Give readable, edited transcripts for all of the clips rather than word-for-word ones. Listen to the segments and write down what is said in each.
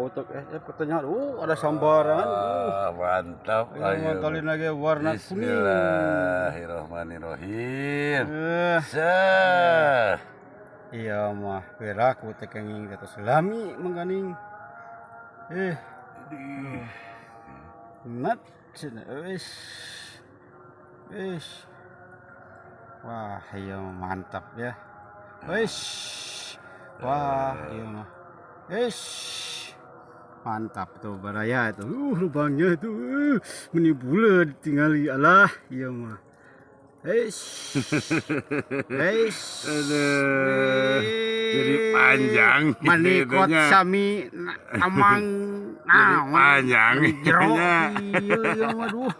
Otak katanya, ada sambaran. Ah, mantap. Ayo mantalin lagi warna kuning. Bismillahirrahmanirrahim. Sah. Iya mah peraku teh kenging teh lami mengganing. Nat wis. Wis. Wah, iya mantap ya. Wis. Wah, iya mah. Wis. Mantap tuh baraya itu. Lubangnya itu meni buleud tingali alah iya mah. Eish. Eish. Aduh. Jadi panjang. Manikot sami amang jadi panjang. Jero. Iya iya waduh.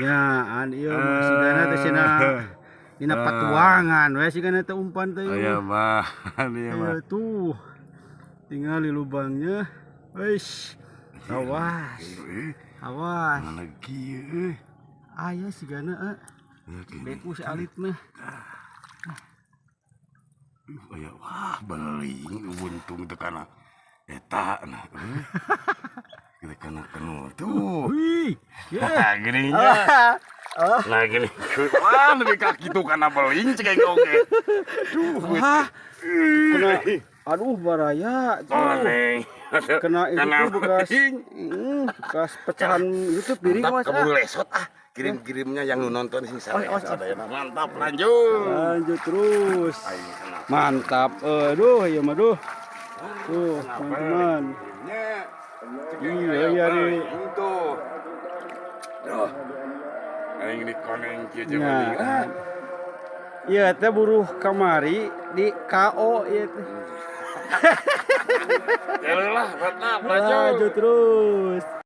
Ya, an ieu mah sigana teh cenah dina patuangan we sigana teh umpan teh. Iya mah, ieu mah. Tuh. Tingali lubangnya. Eish. Awas. Awas. Mana kieu euy. Aya sigana beku si alit mah. Aya wah beling untung teh kana eta nah. Kita kana kenu tuh. Wih. Nah, gini nya. Nah gini. Wah, lebih ka kitu kana beling cek oge. Duh. Wah. Kena aduh baraya. Kena itu tuh bekas bekas pecahan itu piring mas. Keburu lesot ah. Kirim-kirimnya yang nonton sing sare. Mantap, lanjut. Lanjut terus. Mantap. Aduh, ya mah duh. Tuh, teman-teman. Iya, iya nih. Tuh. Duh. Aing di koneng kieu jeung. Iya, teh buruh kamari di KO ieu teh. Ya lah, mantap, lanjut. Lanjut terus.